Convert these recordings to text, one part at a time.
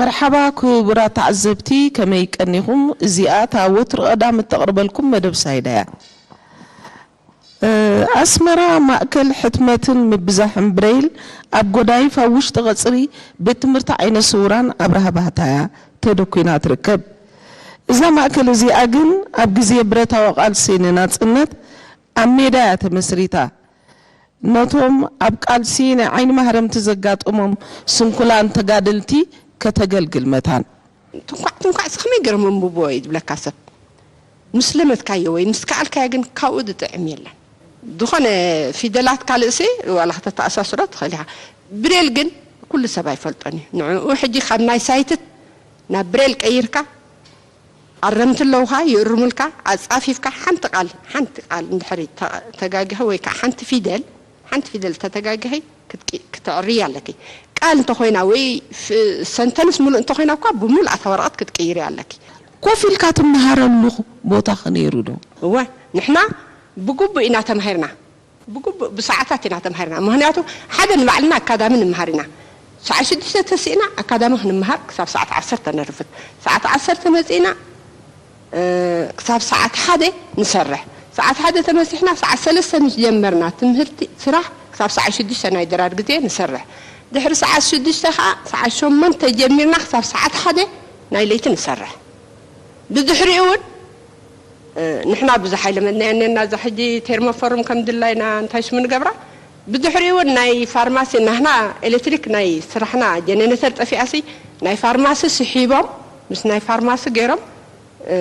መርሓባ ክቡራት ተዓዘብቲ፣ ከመይ ቀኒኹም? እዚኣ እታ ወትሩ ቀዳም እተቕርበልኩም መደብ ሳይዳ እያ። እ፣ ኣስመራ ማእከል ሕትመትን ምብዛሕን ብሬይል ኣብ ጎዳይፍ ኣብ ውሽጢ ቀጽሪ ቤት ትምህርቲ ዓይነ ስውራን ኣብርሃ ባህታ እያ ተደኲና ትርከብ። እዛ ማእከል እዚኣ ግን ኣብ ግዜ ብረታዊ ቃልሲ ንናጽነት ኣብ ሜዳ እያ ተመስሪታ። ነቶም ኣብ ቃልሲ ናይ ዓይኒ ማህረምቲ ዘጋጠሞም ስንኩላን ተጋደልቲ ከተገልግል መታን። ትንኳዕ ትንኳዕ እስኺ ከመይ ገይሮም ኣንብብዎ እዩ ዝብለካ ሰብ። ምስ ለመድካዮ ወይ ምስ ከኣልካዮ ግን ካብኡ ዝጥዕም የለን። ዝኾነ ፊደላት ካልእሲ ዋላ ከተተኣሳስሮ ትኽእል ኢኻ። ብሬል ግን ኩሉ ሰብ ኣይፈልጦን እዩ። ንዕኡ ሕጂ ካብ ናይ ሳይትት ናብ ብሬል ቀይርካ ኣረምቲ ኣለውኻ፣ ይእርሙልካ፣ ኣጻፊፍካ ሓንቲ ቃል፣ ሓንቲ ቃል እንድሕሪ ተ-፣ ተጋጊኸ ወይ ከዓ ሓንቲ ፊደል፣ ሓንቲ ፊደል ተተጋጊኸ ክትቂ-፣ ክተዕርያ ኣለኪ። ቃል እንተኾይና ወይ ፍ-፣ ሰንተንስ ሙሉእ እንተኾይና እኳ ብምሉእ ኣታ ወረቐት ክትቅይሪ ኣለኪ። ኮፍ ኢልካ ትመሃረሉ ቦታ ኸ ነይሩ ዶ? እወ፣ ንሕና ብግቡእ ኢና ተማሂርና። ብግቡእ ብሰዓታት ኢና ተምሃርና። ምኽንያቱ ሓደ ንባዕልና ኣካዳሚ ንምሃር ኢና። ሰዓት ሽዱሽተ ተሲእና ኣካዳሚ ክንምሃር ክሳብ ሰዓት ዓሰርተ ነርፍድ። ሰዓት ዓሰርተ መጺእና፣ እ፣ ክሳብ ሰዓት ሓደ ንሰርሕ። ሰዓት ሓደ ተመሲሕና ሰዓት ሰለስተ ምስ ጀመርና ትምህርቲ፣ ስራሕ ክሳብ ሰዓት ሽዱሽተ ናይ ድራር ግዜ ንሰርሕ። ድሕሪ ሰዓት ሽዱሽተ ኸዓ ሰዓት ሸሞንተ ጀሚርና ክሳብ ሰዓት ሓደ ናይ ለይቲ ንሰርሕ። ብድሕሪኡ እውን እ፣ ንሕና ብዙሕ ኣይለመድናዮ እኔና፣ እዛ ሕጂ ቴርሞፎርም ከም ድላይና እንታይ ሽሙ ንገብራ። ብድሕሪኡ እውን ናይ ፋርማሲ ናህና ኤሌክትሪክ ናይ ስራሕና ጀነሬተር ጠፊኣሲ ናይ ፋርማሲ ስሒቦም ምስ ናይ ፋርማሲ ገይሮም፣ እ፣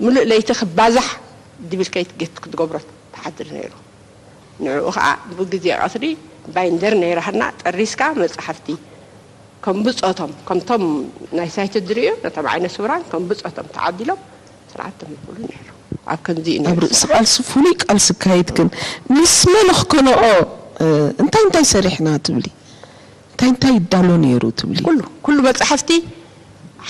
ምሉእ ለይቲ ክባዛሕ ድብል ከይትጌት ክትገብሮ ትሓድር ነይሩ። ንዕኡ ኸዓ ብግዜ ቀትሪ ባይንደር ነይራህና ጠሪስካ መጻሕፍቲ ከም ብጾቶም፣ ከምቶም ናይ ሳይት ድርእዩ፣ ነቶም ዓይነ ስውራን ከም ብጾቶም ተዓዲሎም ስርዓት ተመልኩሉ ነይሩ። ኣብ ከምዚ እዩ ኣብ ነይሩ ርእሲ ስርዓት። ቃልሲ ፍሉይ ቃልሲ ኣካይድ ግን ምስ መን ክነኦ፣ እ፣ እንታይ እንታይ ሰሪሕና ትብሊ? እንታይ እንታይ ይዳሎ ነይሩ ትብሊ? ኩሉ፣ ኩሉ መጻሕፍቲ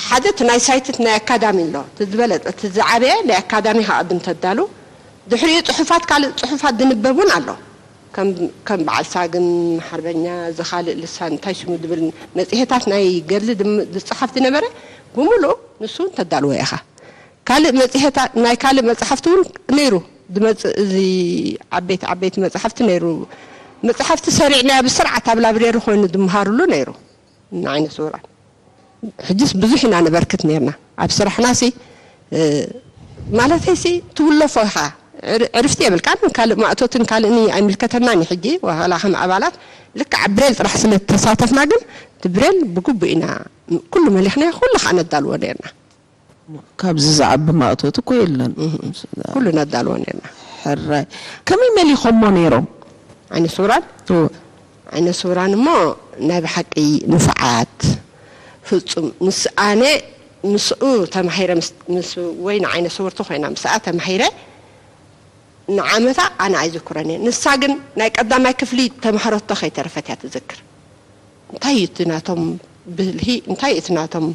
ሓደ እቲ ናይ ሳይት እቲ ናይ ኣካዳሚ ኣሎ። እቲ ዝበለጸ፣ እቲ ዝዓበየ ናይ ኣካዳሚ ከቐድም ተዳሉ። ድሕሪኡ ጽሑፋት፣ ካልእ ጽሑፋት ዝንበብ እውን ኣሎ። ከም፣ ከም በዓል ሳግም፣ ሓርበኛ፣ እዚ ካልእ ልሳን እንታይ ሽሙ ዝብል መጽሔታት ናይ ገድሊ ዝም-፣ ዝጸሓፍ ዝነበረ ብምሉኡ ንሱ እውን ተዳልዎ ኢኻ። ካልእ መጽሔታት፣ ናይ ካልእ መጽሓፍቲ እውን ነይሩ ዝመጽእ፣ እዚ ዓበይቲ ዓበይቲ መጽሓፍቲ ነይሩ። መጽሓፍቲ ሰሪዕናዮ ብስርዓት ኣብ ላብሬሪ ኮይኑ ዝመሃርሉ ነይሩ ንዓይነ ስውራን። ሕጅስ ብዙሕ ኢና ነበርክት ነርና ኣብ ስራሕናሲ፣ እ፣ ማለተይሲ ትውለፎ ኢኻ። ዕር-፣ ዕርፍቲ የብልካን። ካልእ ማእቶትን ካልእን ኣይምልከተናን እዩ። ሕጂ ዋላ ከም ኣባላት ልክዕ ኣብ ብሬል ጥራሕ ስለ ተሳተፍና ግን እቲ ብሬል ብግቡእ ኢና ኩሉ መሊኽናዮ፣ ኩሉ ከዓ ነዳልዎ ነርና። ካብዚ ዝዓቢ ማእቶት እኮ የለን። እህ፣ ኩሉ ነዳልዎ ነርና። ሕራይ። ከመይ መሊኾሞ ነይሮም? ዓይነ ስውራን? እወ። ዓይነ ስውራን እሞ ናይ ብሓቂ ንፉዓት፣ ፍጹም። ምስ ኣነ ምስኡ ተማሂረ፣ ምስ፣ ምስ ወይ ንዓይነ ስውርቲ ኮይና ምስኣ ተማሂረ ንዓመታ ኣነ ኣይዝክሮን እየ። ንሳ ግን ናይ ቀዳማይ ክፍሊ ተማሃሮቶ ከይተረፈት እያ ትዝክር። እንታይ እዩ እቲ ናቶም ብልሂ፣ እንታይ እዩ እቲ ናቶም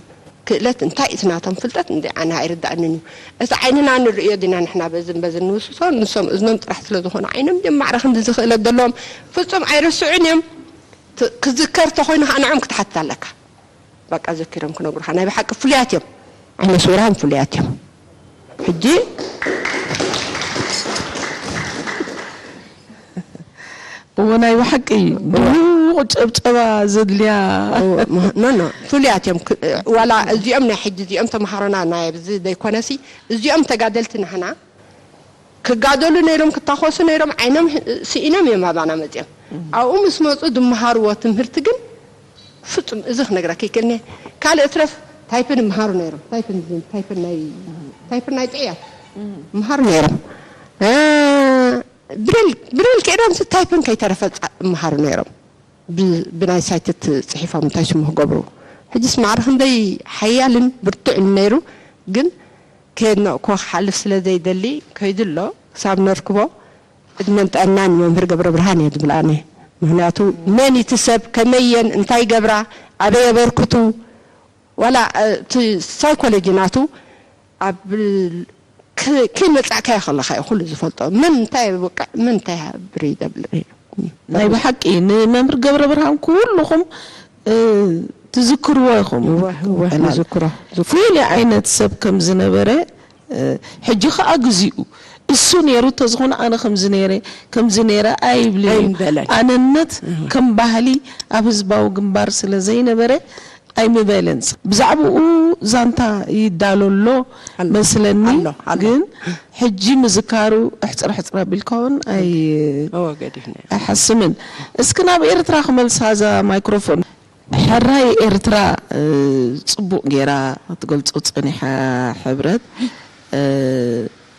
ክእለት፣ እንታይ እዩ እቲ ናቶም ፍልጠት፣ እንዲ ኣነ ኣይርዳእንን እዩ። እቲ ዓይንና ንርእዮ ዲና ንሕና በዝን በዝን ንውስሶ፣ ንሶም እዝኖም ጥራሕ ስለ ዝኾኑ ዓይኖም እዮም ማዕረ ክንዲ ዝኽእለት ዘለዎም ፍጹም ኣይርስዑን እዮም። ት-፣ ክዝከር ተኾይኑ ከዓ ንዕኦም ክትሓትት ኣለካ። በቃ ዘኪሮም ክነግሩኻ። ናይ ብሓቂ ፍሉያት እዮም። ዓይነ ስውራን ፍሉያት እዮም። ሕጂ እዎ፣ ናይ ብሓቂ ድሙቕ ጨብጨባ ዘድልያ። እዎ፣ ኖ፣ ኖ፣ ፍሉያት እዮም። ክ-፣ ዋላ እዚኦም ናይ ሕጂ እዚኦም ተምሃሮና ናይ ኣብዚ ዘይኮነሲ፣ እዚኦም ተጋደልቲ ናህና ክጋደሉ ነይሮም፣ ክታኾሱ ነይሮም፣ ዓይኖም ህ-፣ ስኢኖም እዮም ኣባና መጺኦም። እም። ኣብኡ ምስ መጹ ዝመሃርዎ ትምህርቲ ግን ፍጹም፣ እዚ ክነግረኪ ይክእልኒ። ካልእ እትረፍ ታይፕን ይመሃሩ ነይሮም። ታይፕን፣ ታይፕን ናይ፣ ታይፕን ናይ ጥዕያት እም። ይመሃሩ ነይሮም። እ፣ ብሬል፣ ብሬል ከይዶም ስ ታይፕን ከይተረፈ ጻ-፣ ይመሃሩ ነይሮም። ብ-፣ ብናይ ሳይትት ጽሒፎም እንታይ ሽሙ ክገብሩ። ሕጅስ ማዕረ ክንደይ ሓያልን ብርቱዕን ነይሩ፣ ግን ከየድነቕኩዎ ክሓልፍ ስለ ዘይደሊ ከይዱ ኣሎ። ክሳብ ነርክቦ ዕድመን ጥዕናን ንመምህር ገብረ ብርሃን እየ ዝብል ኣነ። ምኽንያቱ መን እቲ ሰብ፣ ከመየን፣ እንታይ ገብራ፣ ኣበይ የበርክቱ፣ ዋላ፣ እ፣ እቲ ሳይኮሎጂ ናቱ ኣብ ክ-፣ ከይመጻእካዮ ከለኻ እዩ ኩሉ ዝፈልጦ። መን እንታይ ይወቅዕ፣ መን እንታይ ይሃብር እዩ ዘብል እዩ። ናይ ብሓቂ ንመምህር ገብረ ብርሃን ኩልኹም፣ እ፣ ትዝክርዎ ኢኹም። እወ እወ ዕላል። ይዝክሮ። ፍሉይ ዓይነት ሰብ ከም ዝነበረ፣ እ፣ ሕጂ ኸኣ ግዚኡ እሱ ነይሩ እንተዝኾነ ኣነ ከምዚ ነይረ፣ ከምዚ ነይረ ኣይብልን እዩ። ኣይምበለን። ኣነነት ከም ባህሊ ኣብ ህዝባዊ ግንባር ስለ ዘይነበረ ኣይምበለን። ብዛዕባኡ ዛንታ ይዳሎ ኣሎ ኣሎ። መስለኒ፣ ኣሎ፣ ኣሎ። ግን ሕጂ ምዝካሩ ኣሕጽር ኣሕጽር ኣቢልካ እውን ኣይ እወ ገዲፍና። ኣይሓስምን። እስኪ ናብ ኤርትራ ክመልሳ እዛ ማይክሮፎን። ሕራይ ኤርትራ፣ እ፣ ጽቡቕ ጌራ ክትገልጾ ጸኒሓ ሕብረት፣ እ፣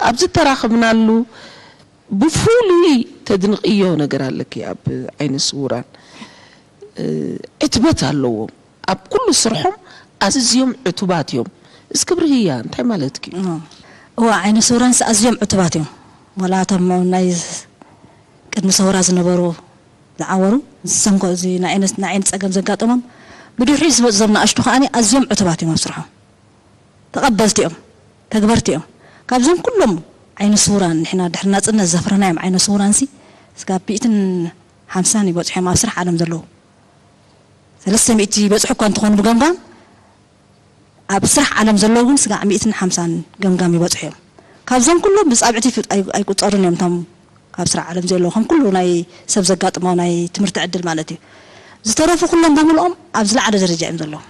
ኣብዚ ተራኽብናሉ ብፍሉይ ተድንቕዮ ነገር ኣለኪ ኣብ ዓይነ ስውራን። እ፣ ዕትበት ኣለዎም። ኣብ ኩሉ ስርሖም ኣዝዮም ዕቱባት እዮም። እስኪ ብርህያ እንታይ ማለትኪ? እዋ ዓይነ ስውራንስ ኣዝዮም ዕቱባት እዮም። ዋላ እቶም ናይ ቅድሚ ሰውራ ዝነበሩ ዝዓወሩ፣ ዝሰንኮ እዚ ናይ ዓይነ ናይ ዓይኒ ጸገም ዘጋጠሞም ብድሕሪኡ ዝመጹ ዞም ንኣሽቱ ከኣ ኣዝዮም ዕቱባት እዮም ኣብ ስርሖም። ተቐበልቲ እዮም፣ ተግበርቲ እዮም። ካብዞም ኩሎም ዓይነ ስውራን ንሕና ድሕሪ ናጽነት ዘፍረናዮም ዓይነ ስውራንሲ ስጋብ ሚእትን ሓምሳን ይበጽሑ እዮም ኣብ ስራሕ ዓለም ዘለዉ። ሰለስተ ሚእቲ ይበጽሑ እኳ እንተኾኑ ብገምጋም ኣብ ስራሕ ዓለም ዘለዉ ግን ስጋዕ ሚእትን ሓምሳን ገምጋም ይበጽሑ እዮም። ካብዞም ኩሎም ብጻብዕቲ ይፍ- ኣይ- ኣይቁጸሩን እዮም እቶም ካብ ስራሕ ዓለም ዘለዉ ከም ኩሉ ናይ ሰብ ዘጋጥሞ ናይ ትምህርቲ ዕድል ማለት እዩ። ዝተረፉ ኩሎም ብምልኦም ኣብ ዝለዓለ ደረጃ እዮም ዘለዉ።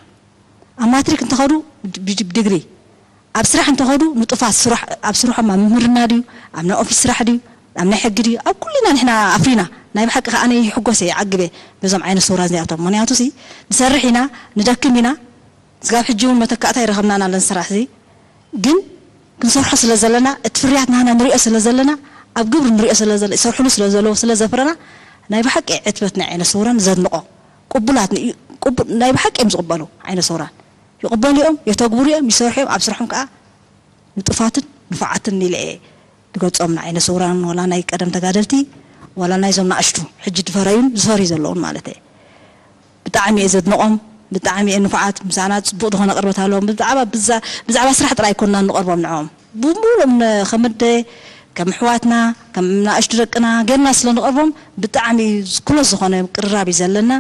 ኣብ ማትሪክ እንተኸዱ ብ- ብ- ብዲግሪ ኣብ ስራሕ እንተኸዱ ንጡፋት ስራሕ ኣብ ስርሖም ኣብ ምምህርና ድዩ ኣብ ናይ ኦፊስ ስራሕ ድዩ ኣብ ናይ ሕጊ ድዩ ኣብ ኩልና ንሕና ኣፍሪና ናይ ብሓቂ ከዓ ኣነ ይሕጎስ እየ ይዓግብ እየ በዞም ዓይነት ስውራት እዚኣቶም ምክንያቱ ሲ ንሰርሕ ኢና ንደክም ኢና ስጋብ ሕጂ እውን መተካእታ ይረኸብናን ኣለን ስራሕ ሲ ግን ክንሰርሖ ስለ ዘለና እቲ ፍርያት ናህና ንሪኦ ስለ ዘለና ኣብ ግብሪ ንሪኦ ስለ ዘለ ይሰርሕሉ ስለ ዘለዉ ስለ ዘፍረና ናይ ብሓቂ ዕትበት ናይ ዓይነት ስውራን ዘድንቆ ቅቡላት ን- ቅቡ- ናይ ብሓቂ እዮም ዝቕበሉ ዓይነት ስውራን ይቕበሉ እዮም የተግብሩ እዮም ይሰርሑ እዮም ኣብ ስርሖም ከዓ ንጡፋትን ንፉዓትን ኢለ እየ ዝገልፆም ንዓይነ ስውራን ዋላ ናይ ቀደም ተጋደልቲ ዋላ ናይዞም ንኣሽቱ ሕጂ ዝፈረዩን ዝፈርዩ ዘለውን ማለት እየ ብጣዕሚ እየ ዘድንቖም ብጣዕሚ እየ ንፉዓት ምሳና ፅቡቕ ዝኾነ ቅርበት ኣለዎም ብዛዕባ ብዛ- ብዛዕባ ስራሕ ጥራይ ኣይኮንና ንቐርቦም ንዕኦም ብምሉኦም ነ- ከም ኣደ ከም ኣሕዋትና ከም ንኣሽቱ ደቅና ጌርና ስለ ንቐርቦም ብጣዕሚ ክሎስ ዝኾነ ቅርራብ እዩ ዘለና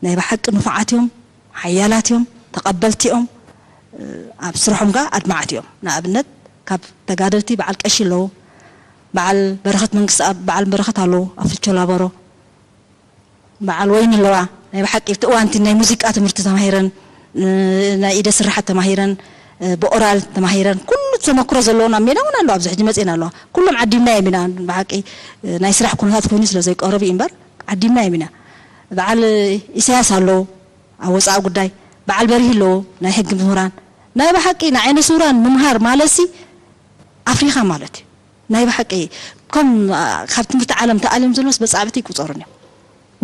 ናይ ብሓቂ ንፉዓት እዮም ሓያላት እዮም፣ ተቐበልቲ እዮም፣ ኣብ ስርሖም ከኣ ኣድማዕቲ እዮም። ንኣብነት ካብ ተጋደልቲ በዓል ቀሺ ኣለዉ፣ በዓል በረኸት መንግስትኣብ፣ በዓል በረኸት ኣለዉ፣ ኣብ ፍልቸላበሮ፣ በዓል ወይኒ ኣለዋ። ናይ ብሓቂ ኣብቲ እዋንቲ ናይ ሙዚቃ ትምህርቲ ተማሂረን፣ ናይ ኢደ ስራሓት ተማሂረን፣ ብኦራል ተማሂረን፣ ኩሉ ተመክሮ ዘለወን ኣብ ሜዳ እውን ኣለዋ፣ ኣብዚ ሕጂ መፅኤን ኣለዋ። ኩሎም ዓዲምናዮም ኢና፣ ብሓቂ ናይ ስራሕ ኩነታት ኮይኑ ስለ ዘይቀረቡ እዩ እምበር ዓዲምናዮም ኢና። በዓል ኢሳያስ ኣለዉ፣ ኣብ ወፃኢ ጉዳይ በዓል በርሂ ኣለዉ ናይ ሕጊ ምሁራን ናይ ብሓቂ ንዓይነ ስውራን ምምሃር ማለትሲ ኣፍሪኻ ማለት እዩ ናይ ብሓቂ ከም ካብ ትምህርቲ ዓለም ተኣልዮም ዘለውስ በፃዕብቲ ይቁፀሩን እዮም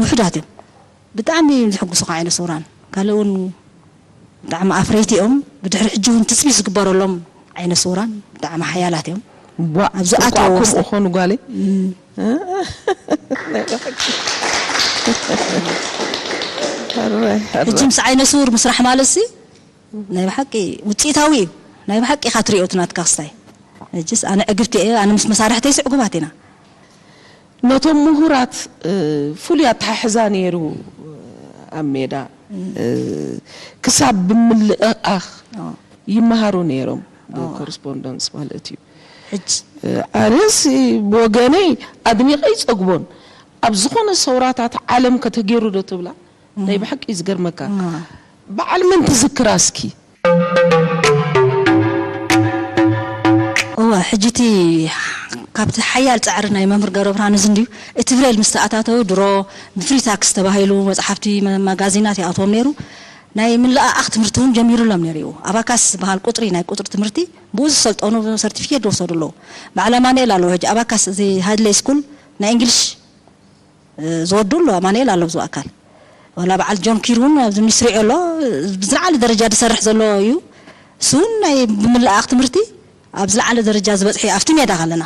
ውሑዳት እዮም ብጣዕሚ እዮም ዝሕጉሱኻ ዓይነ ስውራን ካልእ እውን ብጣዕሚ ኣፍረይቲ እዮም ብድሕሪ ሕጂ እውን ትፅቢት ዝግበረሎም ዓይነ ስውራን ብጣዕሚ ሓያላት እዮም ዋ ኣብዚ እንኳዕ ኣተዎ ከምኡ ኾኑ ጓለይ ሕጂ ምስ ዓይነ ስውር ምስራሕ ማለት ሲ ናይ ብሓቂ ውፅኢታዊ እዩ ናይ ብሓቂ ኢኻ ትሪኦ እቲ ናትካ ክስታይ ሕጅስ ኣነ ዕግብቲ እየ ኣነ ምስ መሳርሕተይሲ ዕጉባት ኢና ነቶም ምሁራት እ፣ ፍሉይ ኣተሓሕዛ ነይሩ ኣብ ሜዳ እ፣ ክሳብ ብምልእኣኽ ይመሃሩ ነይሮም ብኮረስፖንደንስ ማለት እዩ ሕጅ ኣነስ ብወገነይ ኣድኒቐ ይፀግቦን ኣብ ዝኾነ ሰውራታት ዓለም ከተገይሩ ዶ ትብላ ናይ ብሓቂ እዩ ዝገርመካ በዓል መን ትዝክራ እስኪ እወ ሕጂ እቲ ካብቲ ሓያል ፃዕሪ ናይ መምህር ገብረብርሃን እዚ እንድዩ እቲ ብሬል ምስ ተኣታተው ድሮ ብፍሪ ታክስ ተባሂሉ መፅሓፍቲ መ- ማጋዚናት ይኣትዎም ነይሩ ናይ ምልኣኣኽ ትምህርቲ እውን ጀሚሩሎም ነይሩ እዩ ኣባካስ ዝበሃል ቁፅሪ ናይ ቁፅሪ ትምህርቲ ብኡ ዝሰልጠኑ ሰርቲፊኬት ዝወሰዱ ኣለዉ በዓል ኣማኑኤል ኣለዉ ሕጂ ኣባካስ እዚ ሃድለይ ስኩል ናይ እንግሊሽ ዝወዱ ኣሎ ኣማኑኤል ኣሎ ብዙ ኣካል ዋላ በዓል ጆን ኪር እውን ኣብዚ ሚኒስትሪ ኣሎ ብዝለዓለ ደረጃ ዝሰርሕ ዘሎ እዩ እሱ እውን ናይ ብምልኣኽ ትምህርቲ ኣብ ዝለዓለ ደረጃ ዝበፅሐ ኣብቲ ሜዳ ከለና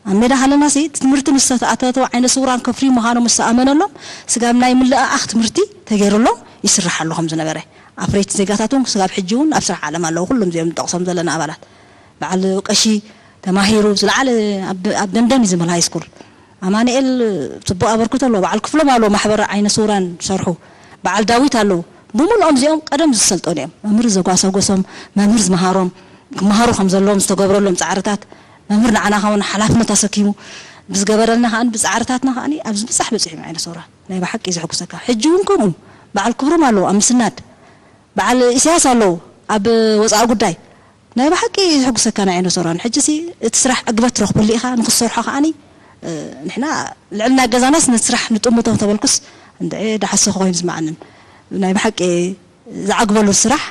ኣብ ሜዳ ከለና ሲ እቲ ትምህርቲ ምስ ተኣተተው ዓይነ ስውራን ከፍርዩ ምዃኖም ምስ ተኣመነሎም ስጋብ ናይ ምልኣኣኽ ትምህርቲ ተገይሩሎም ይስራሕ ኣሎ ከም ዝነበረ ኣፍረይቲ ዜጋታት እውን ስጋብ ሕጂ እውን ኣብ ስራሕ ዓለም ኣለዉ ኩሎም እዚኦም ንጠቕሶም ዘለና ኣባላት በዓል ቀሺ ተማሂሩ ዝለዓለ ኣብ ደምደም እዩ ዝምህል ሃይስኩል ኣማንኤል ፅቡቅ ኣበርክቶ ኣለዎ በዓል ክፍሎም ኣለዎ ማሕበር ዓይነ ስውራን ዝሰርሑ በዓል ዳዊት ኣለዉ ብምሉኦም እዚኦም ቀደም ዝሰልጠኑ እዮም። መምህር ዘጓሰጎሶም፣ መምህር ዝመሃሮም፣ ክመሃሩ ከም ዘለዎም ዝተገብረሎም ጻዕርታት፣ መምህር ንዓና ከውን ሓላፍነት ኣሰኪሙ ብዝገበረልና ከኣን ብጻዕርታትና ከኣኒ ኣብዚ ብጻሕ በጺሑ ዓይነ ሶራ ናይ ብሓቂ ዘሕጉሰካ። ሕጂ እውን ከምኡ በዓል ክብሮም ኣለዉ ኣብ ምስናድ፣ በዓል ኢሳያስ ኣለዉ ኣብ ወጻኢ ጉዳይ። ናይ ብሓቂ ዘሕጉሰካ ናይ ዓይነ ሶራን። ሕጂ ሲ እቲ ስራሕ ዕግበት ትረኽበሉ ኢኻ፣ ንክትሰርሖ ከኣኒ፣ እ፣ ንሕና ልዕሊ ናይ ገዛናስ ነቲ ስራሕ ንጥምቶ ተበልኩስ፣ እንድዒ ደሓሰኹ ኮይኑ ዝመዓንን። ናይ ብሓቂ ዝዓግበሉ ስራሕ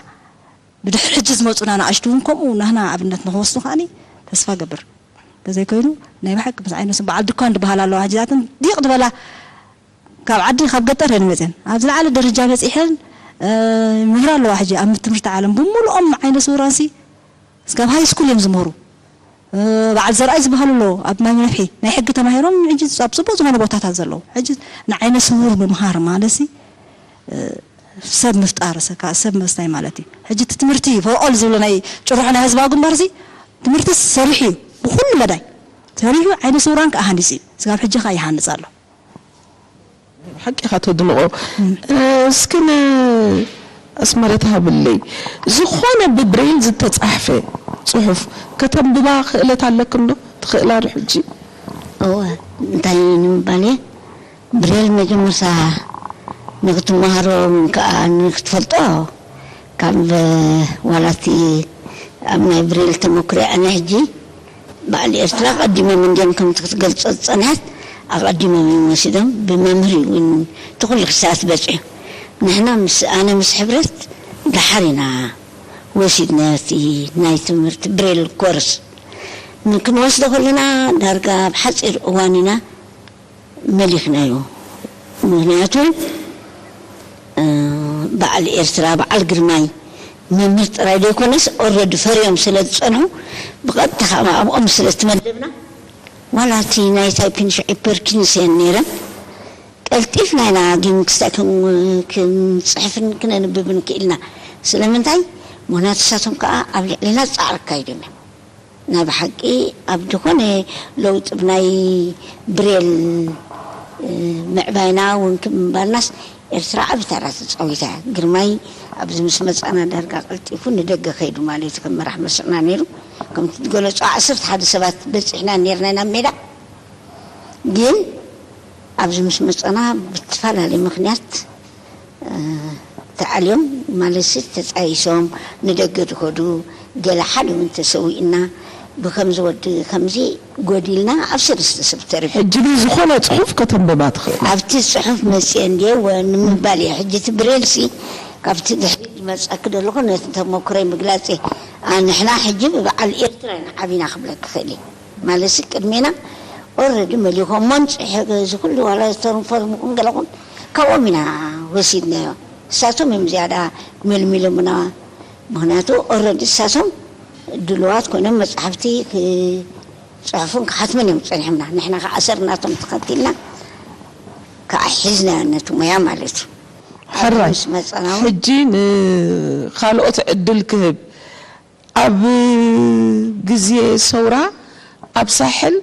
ብድሕሪ ሕጂ ዝመጹና ንኣሽቱ እውን ከምኡ ናህና ኣብነት ንክወስዱ ከኣኒ ተስፋ ገብር። ተዘይኮይኑ ናይ ብሓቂ ምስ ዓይነ ሶ-፣ በዓል ድኳን ዝበሃል ኣለዋ ሕጂ እዚኣተን ዲቕ ዝበላ ካብ ዓዲ ካብ ገጠር እየን መፅየን ኣብ ዝለዓለ ደረጃ በፂሐን፣ እ፣ ይምህራ ኣለዋ። ሕጂ ኣብ ትምህርቲ ዓለም ብምሉኦም ዓይነ ስውራንሲ እስካብ ሃይ ስኩል እዮም ዝምህሩ። እ፣ በዓል ዘርኣይ ዝበሃሉ ኣለዉ ኣብ ማይ ነፍሒ ናይ ሕጊ ተማሂሮም ሕጂ ኣብ ፅቡቅ ዝኾነ ቦታታት ዘለዉ። ሕጂ ንዓይነ ስውር ምምሃር ማለት ሲ፣ እ፣ ሰብ ምፍጣር ሰካ-፣ ሰብ መስታይ ማለት እዩ። ሕጂ እቲ ትምህርቲ ፎር ኦል ዝብሎ ናይ ጭርሖ ናይ ህዝባዊ ግንባር ሲ ትምህርቲ ሰሪሑ እዩ ብኩሉ መዳይ ሰሪሑ ዓይነ ስውራን ከዓ ሃኒፁ እዩ። ስጋብ ሕጂ ከዓ ይሃንፅ ኣሎ። ሓቂኻ ተድንቖ። እስኪ ንኣስመረት ሃብለይ፣ ዝኾነ ብብሬል ዝተጻሕፈ ጽሑፍ ከተንብባ ክእለት ኣለክን ዶ? ትኽእላ ዶ ሕጂ? እወ፣ እንታይ ንምባል እየ? ብሬል መጀመርታ ንክትመሃሮ ከዓ ንክትፈልጦ ካብ ዋላቲ ኣብ ናይ ብሬል ተመክሮ ኣነ ሕጂ በዓል ኤርትራ ኣቐዲሞም እንድዮም ከምቲ ክትገልጾ ዝጸንሐት ኣቐዲሞም እዮም ወሲዶም። ብመምህር እዩ እውን እቲ ኩሉ ክሳት በጺሑ። ንሕና ምስ፣ ኣነ ምስ ሕብረት ደሓር ኢና ወሲድና እቲ ናይ ትምህርቲ ብሬል ኮርስ። ንክንወስዶ ከለና ዳርጋ ኣብ ሓጺር እዋን ኢና መሊኽናዮ። ምኽንያቱ፣ እ፣ በዓል ኤርትራ፣ በዓል ግርማይ መምህር ጥራይ ዘይኮነስ፣ ኦረዲ ፈርዮም ስለ ዝጸንሑ፣ ብቐጥታ ከኣ ኣብኦም ስለ እትመደብና፣ ዋላ እቲ ናይ ታይፒን ሽዑ ፐርኪንስ እየን ነይረን። ቀልጢፍና ኢና ግን ክስታይ ክን-፣ ክንጽሕፍን ክነንብብን ክኢልና። ስለምንታይ? ምኽንያቱ፣ ንሳቶም ከኣ ኣብ ልዕሌና ጻዕሪ ኣካይዶም እዮም። ናይ ብሓቂ ኣብ ዝኾነ ለውጢ ብናይ ብሬል፣ እ፣ ምዕባይና እውን ክም ምባልናስ ኤርትራ ዓቢ ተራ ተጻዊታ እያ። ግርማይ ኣብዚ ምስ መጻና ዳርጋ ቀልጢፉ ንደገ ከይዱ ማለት እዩ። ከም መራሕ መስርና ነይሩ። ከምቲ ዝገለጾ ዓሰርተ ሓደ ሰባት በጺሕና ነይርና ናብ ሜዳ። ግን ኣብዚ ምስ መጻና ብዝተፈላለየ ምኽንያት እ፣ ተኣልዮም ማለትሲ ተጻይሶም ንደገ ዝኸዱ፣ ገለ ሓደ እውን ተሰዊእና፣ ብከምዚ ወዲ ከምዚ ጎዲልና ኣብ ሰለስተ ሰብ ተሪፉ። ሕጂ ግን ዝኾነ ጽሑፍ ከተንብባ ትኽእል። ኣብቲ ጽሑፍ መጽየ እንድየ ወ-፣ ንምባል እየ። ሕጂ እቲ ብሬልሲ ካብቲ ድሕሪ ዝመጸኪ ዘለኹ ነቲ ተመክሮይ ምግላጽ እየ። ኣ፣ ንሕና ሕጂ ብበዓል ኤርትራ ኢና ዓቢና ክብለኪ ክእል እየ። ማለትሲ ቅድሜና ኦረዲ መሊኾሞን ጽሕ-፣ እዚ ኩሉ ዋላ ዝተርንፈርምኹም ገለኹም ካብኦም ኢና ወሲድናዮ። እሳቶም እዮም ዝያዳ መልሚሎምና። ምኽንያቱ ኦረዲ እሳቶም ድሉዋት ኮይኖም መጻሕፍቲ ክጽሕፉን ክሓትሙን እዮም ጸኒሖምና። ንሕና ከዓ ኣሰር ናቶም ተኸቲልና ከዓ ሒዝናዮ ነቲ ሞያ ማለት እዩ። ሕራይ። ምስ መጸና እውን ሕጂ ንኻልኦት ዕድል ክህብ ኣብ ግዜ ሰውራ ኣብ ሳሕል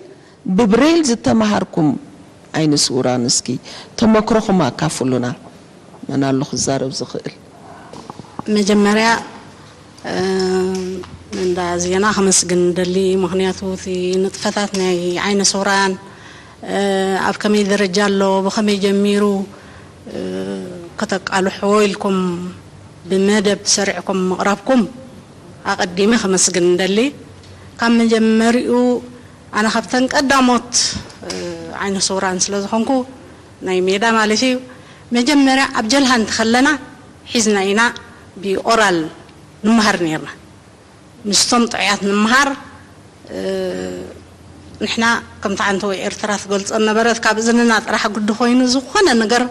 ብብሬል ዝተመሃርኩም ዓይነ ስውራን እስኪ ተመክሮኹም ኣካፍሉና። መን ኣሎ ክዛረብ ዝኽእል? መጀመርያ፣ እ፣ እንዳ ዜና ከመስግን ንደሊ፣ ምኽንያቱ እቲ ንጥፈታት ናይ ዓይነ ስውራን፣ እ፣ ኣብ ከመይ ደረጃ ኣሎ፣ ብኸመይ ጀሚሩ፣ እ፣ ከተቃልሕዎ ኢልኩም ብመደብ ሰሪዕኩም ምቕራብኩም ኣቐዲመ ከመስግን ንደሊ። ካብ መጀመሪኡ ኣነ ካብተን ቀዳሞት፣ እ፣ ዓይነ ስውራን ስለ ዝኾንኩ፣ ናይ ሜዳ ማለት እዩ፣ መጀመርያ ኣብ ጀልሃ እንተኸለና ሒዝና ኢና ብኦራል ንመሃር ነይርና። ምስቶም ጥዑያት ንምሃር፣ እ፣ ንሕና ከምቲ ዓንተወ ኤርትራ ትገልጾ ነበረት፣ ካብ እዝንና ጥራሕ ግዲ ኮይኑ ዝኾነ ነገር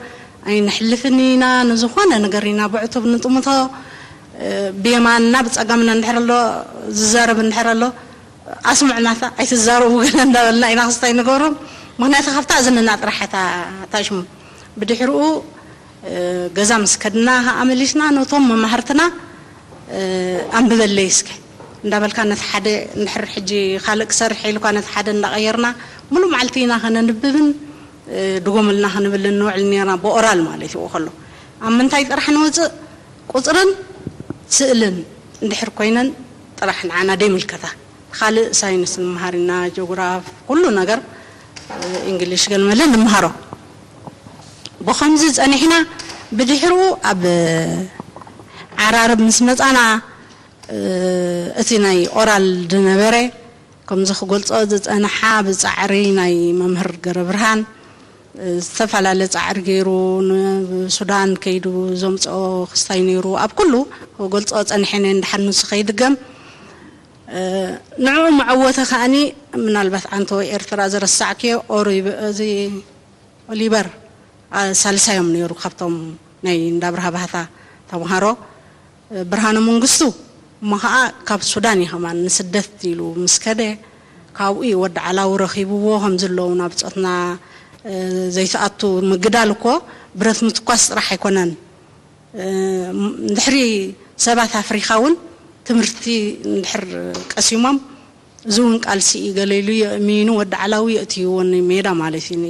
ኣይንሕልፍን ኢና፣ ንዝኾነ ነገር ኢና ብዕቱብ ንጥምቶ። እ፣ ብየማንና ብጸጋምና እንድሕር ኣሎ፣ ዝዛረብ እንድሕር ኣሎ፣ ኣስምዑናታ፣ ኣይትዛረቡ ገለ እንዳበልና ኢና ክስታይ ንገብሮም። ምኽንያቱ ካብታ እዝንና ጥራሕ እታ፣ እታ ሽሙ። ብድሕሪኡ እ፣ ገዛ ምስ ከድና ኸዓ መሊስና ነቶም መማህርትና፣ እ፣ ኣንብበለይ እስከ እንዳበልካ ነቲ ሓደ እንድሕር ሕጂ ካልእ ክሰርሕ ኢልኳ ነቲ ሓደ እንዳቐየርና ሙሉእ መዓልቲ ኢና ከነንብብን፣ እ፣ ድጎምልና ክንብልን ንውዕል ኔርና ብኦራል ማለት እዩ ከሎ። ኣብ ምንታይ ጥራሕ ንወፅእ? ቁፅርን ስእልን እንድሕር ኮይነን ጥራሕ ንዓና ደይምልከታ። ካልእ ሳይንስ ንመሃር ኢና፣ ጂኦግራፍ፣ ኩሉ ነገር፣ እ፣ እንግሊሽ ገለመለ ንመሃሮ። ብኸምዚ ጸኒሕና ብድሕሩ ኣብ ዓራርብ ምስ መጻና፣ እ፣ እቲ ናይ ኦራል ዝነበረ ከምዚ ክገልጾ ዝጸንሓ ብጻዕሪ ናይ መምህር ገረብርሃን፣ እ፣ ዝተፈላለየ ጻዕሪ ገይሩ ንሱዳን ከይዱ ዘምጽኦ ክስታይ ነይሩ። ኣብ ኩሉ ክገልጾ ጸኒሐ እየ፣ እንድሓር ንሱ ከይድገም። እ፣ ንዕኡ መዐወተ ከኣኒ ምናልባት ኣንተ ወይ ኤርትራ ዝረሳዕክዮ ኦሪ-፣ እዚ ኦሊቨር፣ አ፣ ሳልሳዮም ነይሩ ካብቶም ናይ እንዳ ብርሃ ባህታ ተምሃሮ። ብርሃነ መንግስቱ እሞ ኸዓ ካብ ሱዳን እዩ ከማን ንስደት ኢሉ ምስ ከደ፣ ካብኡ እዩ ወዲ ዓላዊ ረኺብዎ። ከም ዘለዉ ናብ ጾትና፣ እ፣ ዘይትኣቱ ምግዳል እኮ ብረት ምትኳስ ጥራሕ ኣይኮነን። እ፣ እንድሕሪ ሰባት ኣፍሪኻ እውን ትምህርቲ እንድሕር ቀሲሞም፣ እዚ እውን ቃልሲ እዩ፣ ገለ ኢሉ የእሚኑ፣ ወዲ ዓላዊ የእትይዎ ሜዳ ማለት እዩ።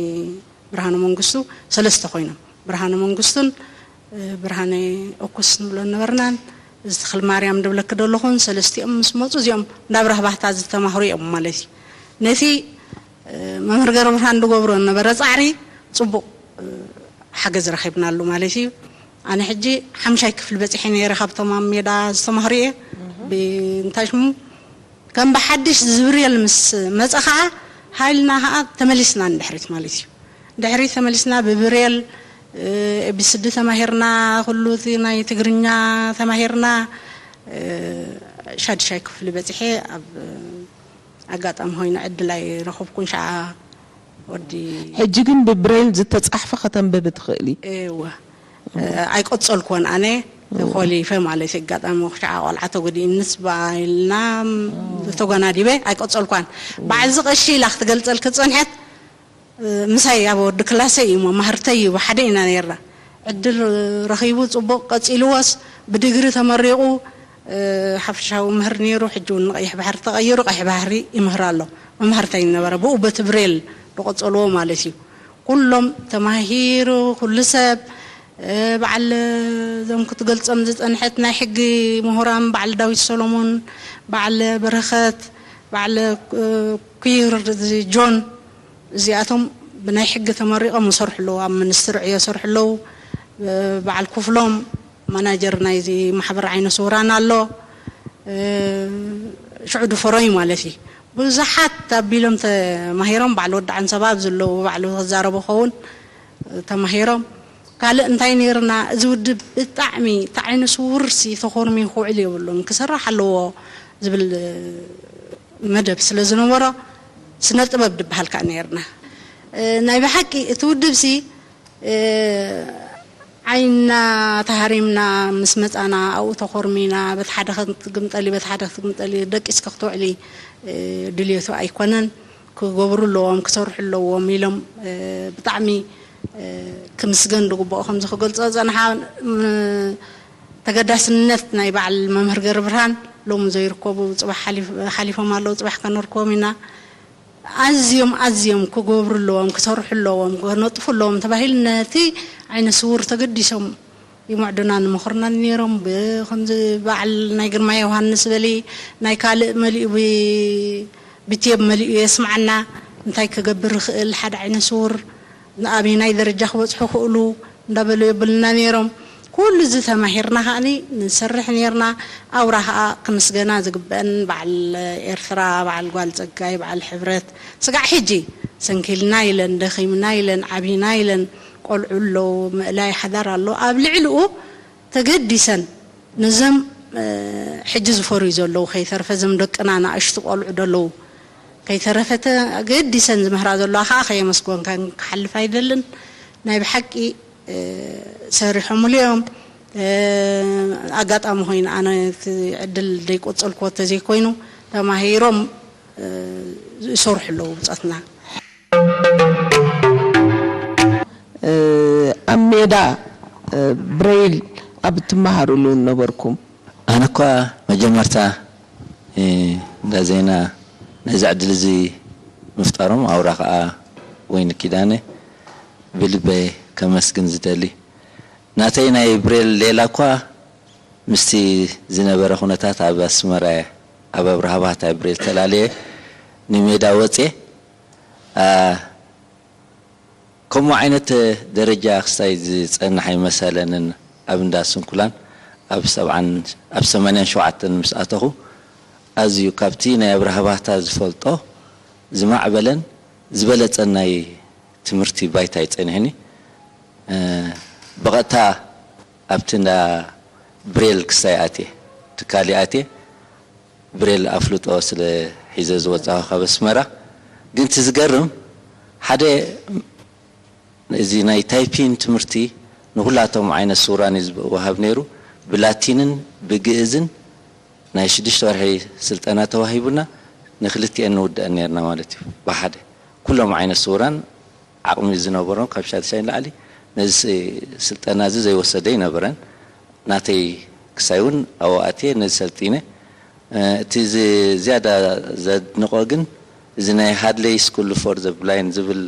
ብርሃነ መንግስቱ ሰለስተ ኮይኖም፣ ብርሃነ መንግስቱን፣ እ፣ ብርሃነ ኦኩስ ንብሎ ነበርናን፣ እዚ ተኽለ ማርያም ድብለኪ ደለኹን፣ ሰለስቲኦም ምስ መፁ እዚኦም እንዳ ብርሃ ባህታ ዝተማህሩ እዮም ማለት እዩ። ነቲ፣ እ፣ መምህር ገረብርሃን ዝገብሮ ነበረ ጻዕሪ ጽቡቕ፣ እ፣ ሓገዝ ረኺብናሉ ማለት እዩ። ኣነ ሕጂ ሓምሻይ ክፍሊ በጺሐ ነይረ፣ ካብቶም ኣብ ሜዳ ዝተማህሩ እየ። ብ-፣ እንታይ ሽሙ፣ ከም ብሓድሽ ዝብርየል ምስ መጸ ኸዓ፣ ሃይልና ኸዓ ተመሊስና ንድሕሪት ማለት እዩ። ድሕሪት ተመሊስና ብብርየል፣ እ፣ ኤቢሲዲ ተማሂርና፣ ኩሉ እቲ ናይ ትግርኛ ተማሂርና፣ እ፣ ሻድሻይ ክፍሊ በጺሐ ኣብ ኣጋጣሚ ኮይኑ ዕድል ኣይረኸብኩን። ሸዓ ወዲ ሕጂ ግን ብብሬል ዝተጻሕፈ ከተንብቢ ትኽእሊ? እወ። እ፣ ኣይቆጸልኩዎን ኣነ። እወ። ኮሊፈ ማለት እዩ። ኣጋጣሚ ሸዓ ቆልዓ ተጎዲእንስ ባይልና ተጎናዲበ ኣይቆጸልኳን። እወ። በዓል እዚ ቀሺ ኢላ ክትገልጸልኪ ዝጸንሐት፣ እ፣ ምሳይ ኣብ ወዲ ክላሰይ እዩ፣ መማህርተይ እዩ፣ ብሓደ ኢና ነይርና። ዕድል ረኺቡ ጽቡቕ ቀጺልዎስ ብዲግሪ ተመሪቑ፣ እ፣ ሓፈሻዊ መምህር ነይሩ። ሕጂ እውን ንቐይሕ ባሕሪ ተቐይሩ ቀይሕ ባሕሪ ይምህር ኣሎ። መማህርተይ ነበረ። ብኡ በቲ ብሬል ዝቐጸልዎ ማለት እዩ። ኩሎም ተማሂሩ፣ ኩሉ ሰብ፣ እ፣ በዓል እዞም ክትገልጾም ዝጸንሐት ናይ ሕጊ ምሁራን፣ በዓል ዳዊት ሰሎሞን፣ በዓል በረኸት፣ በዓል፣ እ፣ ኩይር ጆን፣ እዚኣቶም ብናይ ሕጊ ተመሪቖም ይሰርሑ ኣለዉ። ኣብ ሚኒስትሪ ዕዮ ይሰርሑ ኣለዉ። እ፣ በዓል ክፍሎም ማናጀር ናይዚ ማሕበር ዓይነ ስውራን ኣሎ። እ፣ ሽዑ ድፈሮይ ማለት እዩ። ብዙሓት ኣቢሎም ተማሂሮም፣ በዓል ወዲ ዓንሰባ ኣብዚ ኣለዉ፣ ባዕሉ ክዛረቡ ኸውን፣ ተማሂሮም። ካልእ እንታይ ነይርና፣ እዚ ውድብ ብጣዕሚ እቲ ዓይነ ስውርሲ ተኾርምዩ ክውዕል የብሉን፣ ክስራሕ ኣለዎ ዝብል መደብ ስለ ዝነበሮ፣ ስነ ጥበብ ድበሃል ከኣ ነይርና። እ፣ ናይ ብሓቂ እቲ ውድብሲ፣ እ፣ ዓይንና ተሃሪምና ምስ መጻና፣ ኣብኡ ተኾርሚና፣ በቲ ሓደ ክትግምጠሊ፣ በቲ ሓደ ክትግምጠሊ፣ ደቂስኪ ክትውዕሊ፣ እ፣ ድልየቱ ኣይኮነን። ክገብሩ ኣለዎም፣ ክሰርሑ ኣለዎም ኢሎም፣ እ፣ ብጣዕሚ፣ እ፣ ክምስገን ዝግብኦ ከምዚ ክገልጾ ዝጸንሓ፣ ም፣ ተገዳስነት ናይ በዓል መምህር ገርብርሃን ሎሚ ዘይርከቡ፣ ጽባሕ ሓሊፍ-፣ ሓሊፎም ኣለዉ፣ ጽባሕ ከነርክቦም ኢና። ኣዝዮም፣ ኣዝዮም ክገብሩ ኣለዎም፣ ክሰርሑ ኣለዎም፣ ክነጥፉ ኣለዎም ተባሂሉ ነቲ ዓይነ ስውር ተገዲሶም ይምዕዱናን ይመኽሩናን ነይሮም። ብ-፣ ከምዚ በዓል ናይ ግርማ ዮሃንስ በሊ፣ ናይ ካልእ መሊኡ ብ-፣ ብቴብ መሊኡ የስምዓና። እንታይ ክገብር ይኽእል ሓደ ዓይነ ስውር፣ ንኣበየናይ ደረጃ ክበጽሑ ይኽእሉ እንዳበሉ የብሉና ነይሮም። ኩሉ እዚ ተማሂርና ከኣኒ ንሰርሕ ነይርና። ኣውራ ከኣ ክምስገና ዝግበአን በዓል ኤርትራ፣ በዓል ጓል ጸጋይ፣ በዓል ሕብረት፣ ስጋዕ ሕጂ ሰንኪልና ኢለን፣ ደኺምና ኢለን፣ ዓቢና ኢለን፣ ቆልዑ ኣለዉ፣ ምእላይ ሓዳር ኣሎ። ኣብ ልዕሊኡ ተገዲሰን ነዞም፣ እ፣ ሕጂ ዝፈርዩ ዘለዉ ከይተርፈ፣ እዞም ደቅና ንኣሽቱ ቆልዑ ደለዉ ከይተረፈ ተገዲሰን ዝምህራ ዘለዋ ከኣ ከየመስገንካን ክሓልፍ ኣይደልን። ናይ ብሓቂ፣ እ፣ ሰሪሖምሉ እዮም። እ፣ ኣጋጣሚ ኮይኑ ኣነ እቲ ዕድል ደይቆጸልክዎ ተዘይኮይኑ ተማሂሮም፣ እ፣ ይሰርሑ ኣለዉ ብጾትና። እ፣ ኣብ ሜዳ፣ እ፣ ብሬይል ኣብ እትመሃሩሉ ነበርኩም? ኣነ እኳ መጀመርታ፣ እ፣ እንዳ ዜና ነዚ ዕድል እዚ ምፍጣሮም፣ ኣውራ ከኣ ወይኒ ኪዳነ ብልበይ ከመስግን ዝደሊ። ናተይ ናይ ብሬል ሌላ እኳ ምስቲ ዝነበረ ኩነታት ኣብ ኣስመራ እየ፣ ኣብ ኣብርሃ ባህታ ብሬል ተላለየ ንሜዳ ወፅየ። ከምኡ ዓይነት ደረጃ ክስታይ ዝጸንሕ ኣይመሰለንን። ኣብ እንዳ ስንኩላን ኣብ ሰብዓን ኣብ ሰማንያን ሸውዓተን ምስ ኣተኹ፣ ኣዝዩ ካብቲ ናይ ኣብርሃ ባህታ ዝፈልጦ ዝማዕበለን ዝበለጸን ናይ ትምህርቲ ባይታ እዩ ጸኒሕኒ። ብቐጥታ ኣብቲ እንዳ ብሬል ክስታይ ኣትየ፣ ትካል ኣትየ፣ ብሬል ኣፍልጦ ስለ ሒዘ ዝወጻኹ ካብ ኣስመራ። ግን እቲ ዝገርም፣ ሓደ እዚ ናይ ታይፒን ትምህርቲ ንኹላቶም ዓይነት ስውራን እዩ ዝወሃብ ነይሩ። ብላቲንን ብግእዝን ናይ ሽዱሽተ ወርሒ ስልጠና ተዋሂቡና፣ ንክልቲኤን ንውድአን ነርና ማለት እዩ። ብሓደ ኩሎም ዓይነት ስውራን ዓቕሚ ዝነበሮም ካብ ሻድሻይ ንላዕሊ ነዚ ስልጠና እዚ ዘይወሰደ ኣይነበረን። ናተይ ክሳይ እውን ኣብኡ ኣትየ ነዚ ሰልጢነ። እቲ ዝያዳ ዘድንቖ ግን እዚ ናይ ሃድለይ ስኩል ፎር ዘ ብላይንድ ዝብል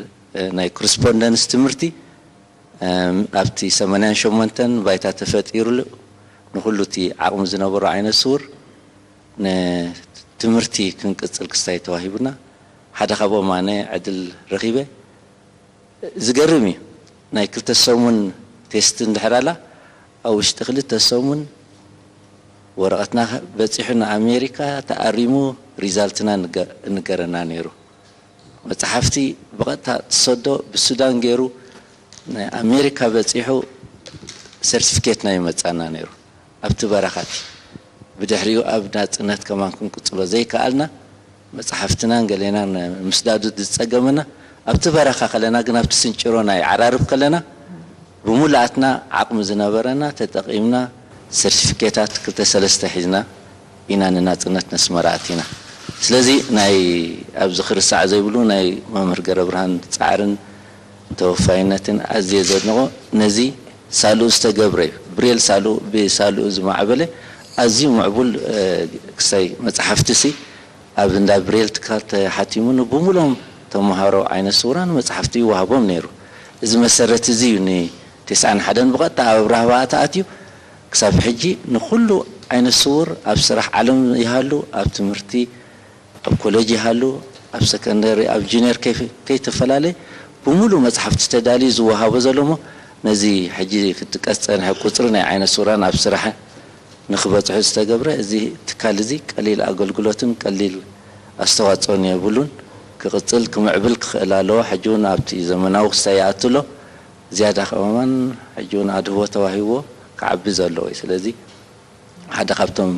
ናይ ኮረስፖንደንስ ትምህርቲ ኣብቲ ሰማንያን ሸሞንተን ባይታ ተፈጢሩሉ፣ ንኹሉ እቲ ዓቕሚ ዝነበሮ ዓይነት ስውር ንትምህርቲ ክንቅጽል ክስታይ ተዋሂቡና። ሓደ ካብኦም ኣነ ዕድል ረኺበ። ዝገርም እዩ። ናይ ክልተ ሰሙን ቴስት እንድሕር ኣላ፣ ኣብ ውሽጢ ክልተ ሰሙን ወረቐትና በጺሑ ንኣሜሪካ ተኣሪሙ ሪዛልትና እንገረና ነይሩ። መጽሓፍቲ ብቐጥታ ትሰዶ ብሱዳን ገይሩ ንኣሜሪካ በጺሑ ሰርቲፊኬትና ይመጻና ነይሩ። ኣብቲ በረኻቲ ብድሕሪኡ ኣብ ናጽነት ከማን ክንቅጽሎ ዘይከኣልና፣ መጽሓፍትናን ገሌናን ምስዳዱ ዝጸገመና፣ ኣብቲ በረኻ ከለና ግን ኣብቲ ስንጭሮ ናይ ዓራርብ ከለና ብሙሉኣትና ዓቕሚ ዝነበረና ተጠቒምና ሰርቲፊኬታት ክልተ ሰለስተ ሒዝና ኢና ንናጽነት ነስመራ ኣቲና። ስለዚ ናይ ኣብዚ ክርሳዕ ዘይብሉ ናይ መምህር ገረብርሃን ጻዕርን ተወፋይነትን ኣዝየ ዘድንቖ ነዚ ሳልኡ ዝተገብረ እዩ። ብሬል ሳልኡ ብሳልኡ ዝማዕበለ ኣዝዩ ምዕቡል ክሳይ መጽሓፍቲ ሲ ኣብ እንዳ ብሬል ትካል ተሓቲሙ ንብሙሎም ተምሃሮ ዓይነ ስውራን መጽሓፍቲ ይወሃቦም ነይሩ። እዚ መሰረት እዚ እዩ ንተስዓን ሓደን ብቐጥታ ኣብ ኣብርሃ ባእታ ኣትዩ ክሳብ ሕጂ ንኹሉ ዓይነ ስውር ኣብ ስራሕ ዓለም ይሃሉ ኣብ ትምህርቲ ኣብ ኮሌጅ ይሃሉ ኣብ ሰከንደሪ ኣብ ጁኒየር ከይተፈላለ ብምሉእ መጽሓፍቲ ተዳልዩ ዝወሃቦ ዘሎ እሞ ነዚ ሕጂ ክጥቀስ ዝጸንሐ ቁጽሪ ናይ ዓይነ ስውራን ኣብ ስራሕ ንክበጽሑ ዝተገብረ እዚ ትካል እዚ ቀሊል ኣገልግሎትን ቀሊል ኣስተዋጽኦን የብሉን። ክቕጽል ክምዕብል ክኽእል ኣለዎ። ሕጂ እውን ኣብቲ ዘመናዊ ክስታይ ይኣቱ ኣሎ። ዝያዳ ከማን ሕጂ እውን ኣድህቦ ተዋሂብዎ ክዓቢ ዘለዎ እዩ። ስለዚ ሓደ ካብቶም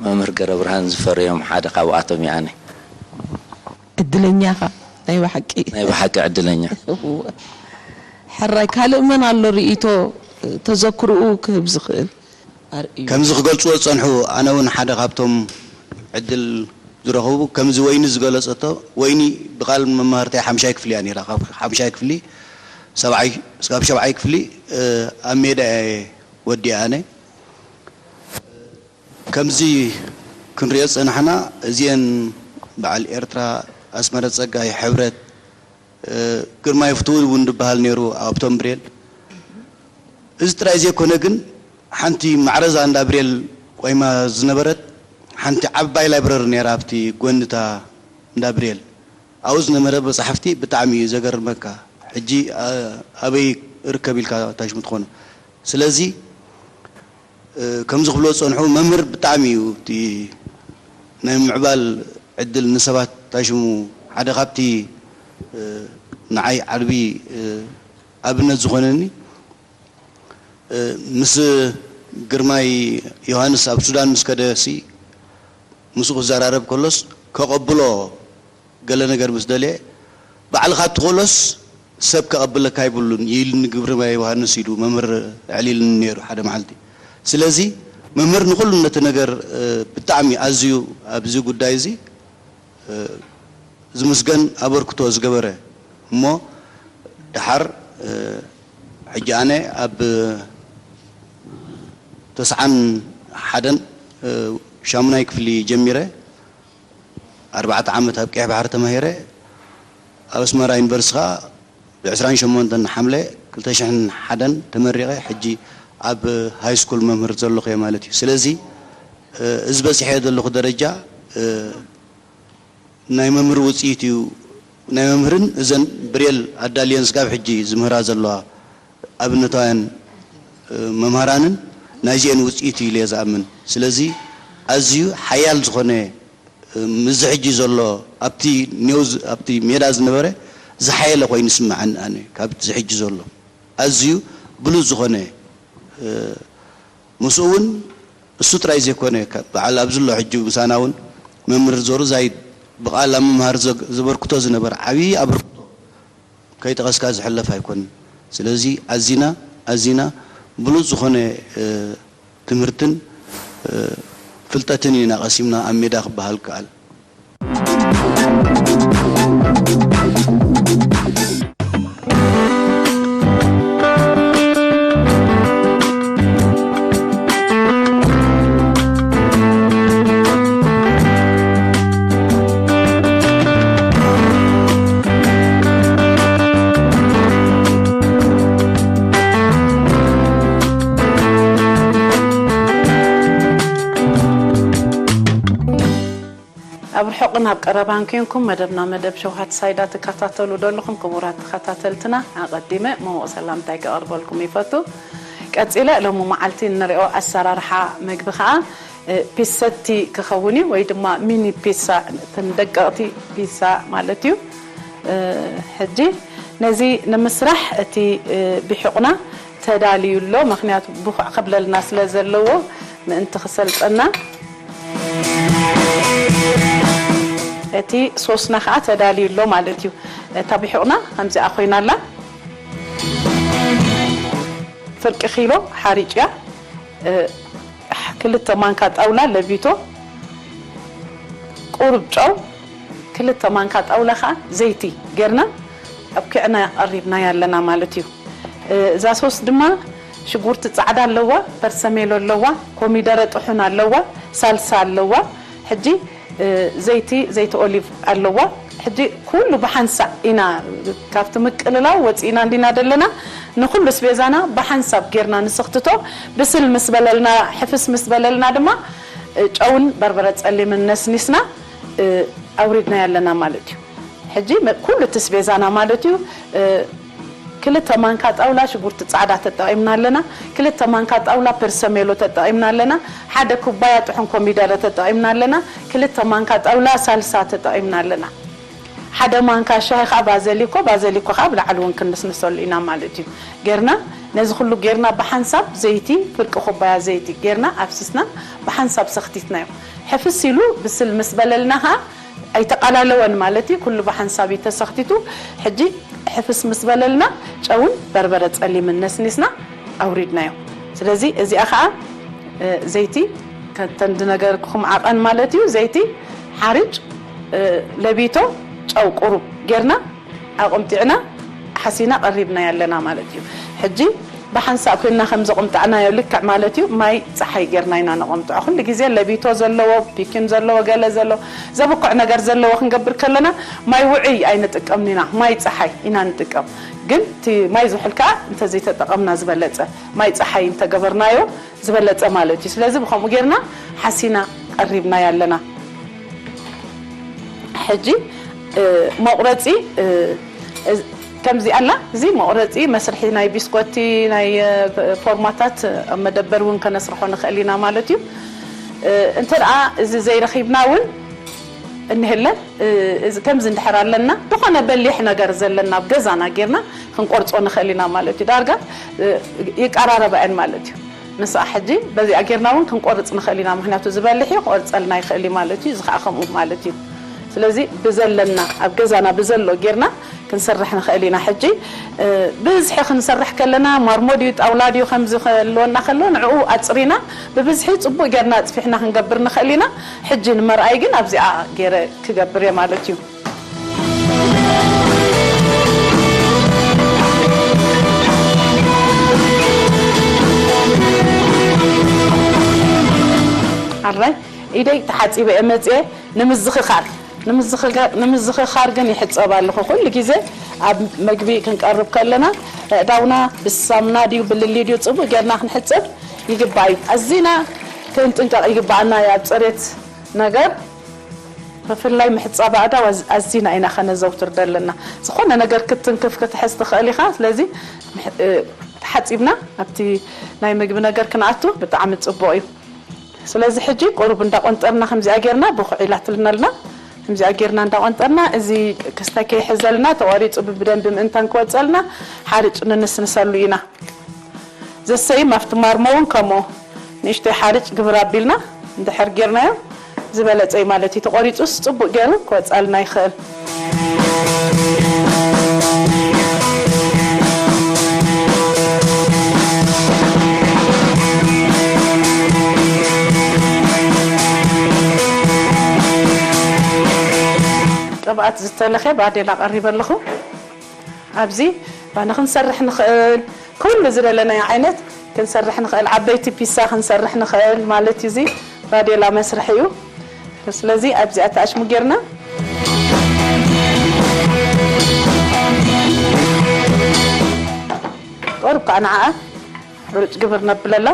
መምህር ገረብርሃን ዝፈረዮም ሓደ ካብኣቶም እየ ኣነ። ዕድለኛ ኢኻ ናይ ብሓቂ። ናይ ብሓቂ ዕድለኛ። ሕራይ ካልእ መን ኣሎ ርእይቶ ተዘክርኡ ክህብ ዝኽእል ኣርእዩ። ከምዚ ክገልፅዎ ዝፀንሑ ኣነ እውን ሓደ ካብቶም ዕድል ዝረኸቡ ከምዚ ወይኒ ዝገለፀቶ ወይኒ ብቃል መማህርታይ ሓምሻይ ክፍሊ እያ ነይራ ካብ ሓምሻይ ክፍሊ ሰብዓይ ስጋብ ሸብዓይ ክፍሊ ኣብ ሜዳ እየ ወዲኣ ኣነ ከምዚ ክንሪኦ ዝፀናሕና እዚአን በዓል ኤርትራ ኣስመረ ፀጋይ ሕብረት ግርማይ ፍትው እውን ዝበሃል ነይሩ ኣብቶም ብሬል እዚ ጥራይ ዘይኮነ ግን ሓንቲ ማዕረዛ እንዳ ብሬል ቆይማ ዝነበረት ሓንቲ ዓባይ ላይብረሪ ነይራ ኣብቲ ጎንታ እንዳ ብሬል ኣብኡ ዝነበረ መፅሓፍቲ ብጣዕሚ እዩ ዘገርመካ ሕጂ ኣበይ እርከብ ኢልካ ታሽሙ ትኾነ ስለዚ ከምዚ ክብሎ ዝፀንሑ መምህር ብጣዕሚ እዩ እቲ ናይ ምዕባል ዕድል ንሰባት ታሽሙ ሓደ ካብቲ ንዓይ ዓርቢ ኣብነት ዝኾነኒ ምስ ግርማይ ዮሃንስ ኣብ ሱዳን ምስ ከደ ሲ ምስኡ ክዘራረብ ከሎስ ከቐብሎ ገለ ነገር ምስ ደልየ ባዕልኻ ትኽእሎስ ሰብ ከቐብለካ ይብሉን ኢልኒ ግብርማይ ዮሃንስ ኢሉ መምህር ኣዕሊልኒ ነይሩ ሓደ መዓልቲ ስለዚ መምህር ንኹሉ ነቲ ነገር ብጣዕሚ ኣዝዩ ኣብዚ ጉዳይ እዚ ዝምስገን ኣበርክቶ ዝገበረ እሞ ደሓር ሕጂ ኣነ ኣብ ተስዓን ሓደን ሻሙናይ ክፍሊ ጀሚረ ኣርባዕተ ዓመት ኣብ ቀይሕ ባሕሪ ተማሂረ ኣብ ኣስመራ ዩኒቨርሲቲ ከዓ ብ ዕስራን ሸሞንተን ሓምለ ክልተ ሽሕን ሓደን ተመሪቐ ሕጂ ኣብ ሃይ ስኩል መምህር ዘለኹ እየ ማለት እዩ። ስለዚ እዚ በፂሐ ዘለኹ ደረጃ ናይ መምህር ውፅኢት እዩ። ናይ መምህርን እዘን ብሬል ኣዳልየን ስጋብ ሕጂ ዝምህራ ዘለዋ ኣብነታውያን መምሃራንን ናይዚአን ውፅኢት እዩ ኢለ ዝኣምን። ስለዚ ኣዝዩ ሓያል ዝኾነ፣ ምስዚ ሕጂ ዘሎ ኣብቲ ኔውዝ ኣብቲ ሜዳ ዝነበረ ዝሓየለ ኮይኑ ይስምዓኒ። ኣነ ካብቲ ሕጂ ዘሎ ኣዝዩ ብሉፅ ዝኾነ፣ ምስኡ እውን እሱ ጥራይ ዘይኮነ፣ በዓል ኣብዚ ኣሎ ሕጂ ምሳና እውን መምህር ዞሩ ዛይድ ብቓል ኣብ ምምሃር ዘበርክቶ ዝነበረ ዓብዪ ኣበርክቶ ከይጠቐስካ ዝሕለፍ ኣይኮንን። ስለዚ ኣዚና ኣዚና ብሉፅ ዝኾነ ትምህርትን ፍልጠትን ኢና ቀሲምና ኣብ ሜዳ ክበሃል ከኣል። ኣብ ርሑቕን ኣብ ቀረባን ኮንኩም መደብና መደብ ሸውሃት ሳይዳ ትከታተሉ ዘለኹም ክቡራት ተኸታተልትና፣ ኣቐዲመ ምዉቕ ሰላምታይ ከቐርበልኩም ይፈቱ። ቀጺለ ሎሚ መዓልቲ እንሪኦ ኣሰራርሓ መግቢ ኸኣ ፒሰቲ ክኸውን እዩ፣ ወይ ድማ ሚኒ ፒሳ፣ እተን ደቀቕቲ ፒሳ ማለት እዩ። ሕጂ ነዚ ንምስራሕ እቲ ቢሑቕና ተዳልዩ ኣሎ። ምኽንያቱ ብኹዕ ክብለልና ስለ ዘለዎ ምእንቲ ክሰልጠና እቲ ሶስና ከዓ ተዳልዩ ኣሎ ማለት እዩ። እታ ቢሑቕና ከምዚኣ ኮይና ኣላ። ፍርቂ ኪሎ ሓሪጭ እያ። ክልተ ማንካ ጣውላ ለቢቶ፣ ቁሩብ ጨው፣ ክልተ ማንካ ጣውላ ከዓ ዘይቲ ጌርና ኣብኪዕና ቀሪብናያ ኣለና ማለት እዩ። እዛ ሶስ ድማ ሽጉርቲ ጻዕዳ ኣለዋ፣ ፐርሰሜሎ ኣለዋ፣ ኮሚደረ ጥሑን ኣለዋ፣ ሳልሳ ኣለዋ። ሕጂ ዘይቲ፣ ዘይቲ ኦሊቭ ኣለዋ። ሕጂ ኩሉ ብሓንሳእ ኢና ካብቲ ምቅልላው ወፂእና እንዲና ደለና፣ ንኩሉ ስቤዛና ብሓንሳብ ጌርና ንስኽትቶ። ብስል ምስ በለልና፣ ሕፍስ ምስ በለልና ድማ ጨውን በርበረ ፀሊምን ነስኒስና ኣውሪድና ያለና ማለት እዩ። ሕጂ ኩሉ እቲ ስቤዛና ማለት እዩ። ክልተ ማንካ ጣውላ ሽጉርቲ ጻዕዳ ተጠቒምና ኣለና። ክልተ ማንካ ጣውላ ፐርሰሜሎ ተጠቒምና ኣለና። ሓደ ኩባያ ጥሑን ኮሚደረ ተጠቒምና ኣለና። ክልተ ማንካ ጣውላ ሳልሳ ተጠቒምና ኣለና። ሓደ ማንካ ሻሂ ከዓ ባዘሊኮ፣ ባዘሊኮ ከዓ ብላዕሊ እውን ክንስንሰሉ ኢና ማለት እዩ። ጌርና ነዚ ኩሉ ጌርና ብሓንሳብ ዘይቲ፣ ፍርቂ ኩባያ ዘይቲ ጌርና ኣፍሲስና ብሓንሳብ ሰኽቲትናዮ። ሕፍስ ኢሉ ብስል ምስ በለልና ከዓ ኣይተቓላለወን ማለት እዩ። ኩሉ ብሓንሳብ እዩ ተሰኽቲቱ። ሕጂ ሕፍስ ምስ በለልና ጨውን በርበረ ጸሊምን ነስኒስና ኣውሪድናዮ። ስለዚ እዚኣ ኸዓ ዘይቲ ከተን ዝነገርኩኹም ዓቐን ማለት እዩ። ዘይቲ፣ ሓርጭ፣ ለቢቶ፣ ጨው ቁሩብ ጌርና ኣቑምጢዕና ሓሲና ቀሪብናዮ ኣለና ማለት እዩ። ሕጂ ብሓንሳብ ኮይንና ከም ዘቑምጣዕናዮ ልክዕ ማለት እዩ። ማይ ጸሓይ ጌርና ኢና ነቑምጥዖ። ኩሉ ግዜ ለቢቶ ዘለዎ፣ ፒኪን ዘለዎ፣ ገለ ዘለዎ፣ ዘብኩዕ ነገር ዘለዎ ክንገብር ከለና ማይ ውዑይ ኣይንጥቀምን ኢና፣ ማይ ጸሓይ ኢና ንጥቀም። ግን እቲ ማይ ዝውሕል ከኣ እንተዘይተጠቐምና ዝበለጸ፣ ማይ ጸሓይ እንተገበርናዮ ዝበለጸ ማለት እዩ። ስለዚ ብኸምኡ ጌርና ሓሲና ቀሪብናዮ ኣለና። ሕጂ መቑረጺ ከምዚ ኣላ። እዚ መቑረጺ መስርሒ ናይ ቢስኮቲ፣ ናይ ፎርማታት ኣብ መደበር እውን ከነስርሖ ንኽእል ኢና ማለት እዩ። እንተ ደኣ እዚ ዘይረኺብና እውን እንህለ፣ እዚ ከምዚ እንድሕር ኣለና፣ ዝኾነ በሊሕ ነገር ዘለና ኣብ ገዛና ጌርና ክንቆርጾ ንኽእል ኢና ማለት እዩ። ዳርጋ ይቀራረባ እየን ማለት እዩ። ንስኣ ሕጂ በዚኣ ጌርና እውን ክንቆርጽ ንኽእል ኢና። ምኽንያቱ ዝበልሕ እዩ፣ ክቆርጸልና ይኽእል እዩ ማለት እዩ። እዚ ከዓ ከምኡ ማለት እዩ። ስለዚ ብዘለና፣ ኣብ ገዛና ብዘሎ ጌርና ክንሰርሕ ንኽእል ኢና። ሕጂ ብዝሒ ክንሰርሕ ከለና ማርሞ ድዩ ጣውላ ድዩ ከምዚ ክህልወና ከሎ ንዕኡ ኣጽሪና ብብዝሒ ጽቡቕ ጌርና ኣጽፊሕና ክንገብር ንኽእል ኢና። ሕጂ ንመርኣይ ግን ኣብዚኣ ገይረ ክገብር እየ ማለት እዩ። ኣራይ ኢደይ ተሓፂበ እየ መፅየ ንምዝኽኻር ንምዝኽኻር ግን ይሕፀብ ኣለኹ ኩሉ ግዜ ኣብ መግቢ ክንቀርብ ከለና ኣእዳውና ብሳሙና ድዩ ብልሊ ድዩ ጽቡቅ ጌርና ክንሕጽብ ይግባእ እዩ። ኣዚና ክንጥንቀቕ ይግባኣና እዩ ኣብ ጽሬት ነገር። ብፍላይ ምሕጻብ ኣእዳው ኣዝ-፣ ኣዚና ኢና ከነዘውትር ዘለና። ዝኾነ ነገር ክትንክፍ ክትሕዝ ትኽእል ኢኻ። ስለዚ ምሕ-፣ እ፣ ተሓጺብና ኣብቲ ናይ ምግቢ ነገር ክንኣቱ ብጣዕሚ ጽቡቕ እዩ። ስለዚ ሕጂ ቁሩብ እንዳቆንጠርና ከምዚኣ ጌርና ብኹዕ ኢላትልና ኣላ። ከምዚኣ ጌርና እንዳቆንጠርና እዚ ክስታይ ከይሕዘልና ተቆሪጹ ብደንቢ ምእንታን ክወጸልና ሓርጭ ንንስንሰሉ ኢና። ዘሰይም ኣብቲ ማርሞ እውን ከምኡ ንእሽተይ ሓርጭ ግብር ኣቢልና እንድሕር ጌርናዮ ዝበለጸ እዩ ማለት እዩ። ተቆሪጹስ ጽቡቅ ገይሩ ክወጻልና ይኽእል። ቅብኣት ዝተለኸ ባዴላ ቀሪበ ኣለኹ። ኣብዚ ባኒ ክንሰርሕ ንኽእል፣ ኩሉ ዝደለናዮ ዓይነት ክንሰርሕ ንኽእል። ዓበይቲ ፒሳ ክንሰርሕ ንኽእል ማለት እዩ። እዚ ባዴላ መስርሒ እዩ። ስለዚ ኣብዚ ኣተኣሽሙ ጌርና ቁሩብ ከዓ ንዓኣ ሕሩጭ ግብር ነብለላ።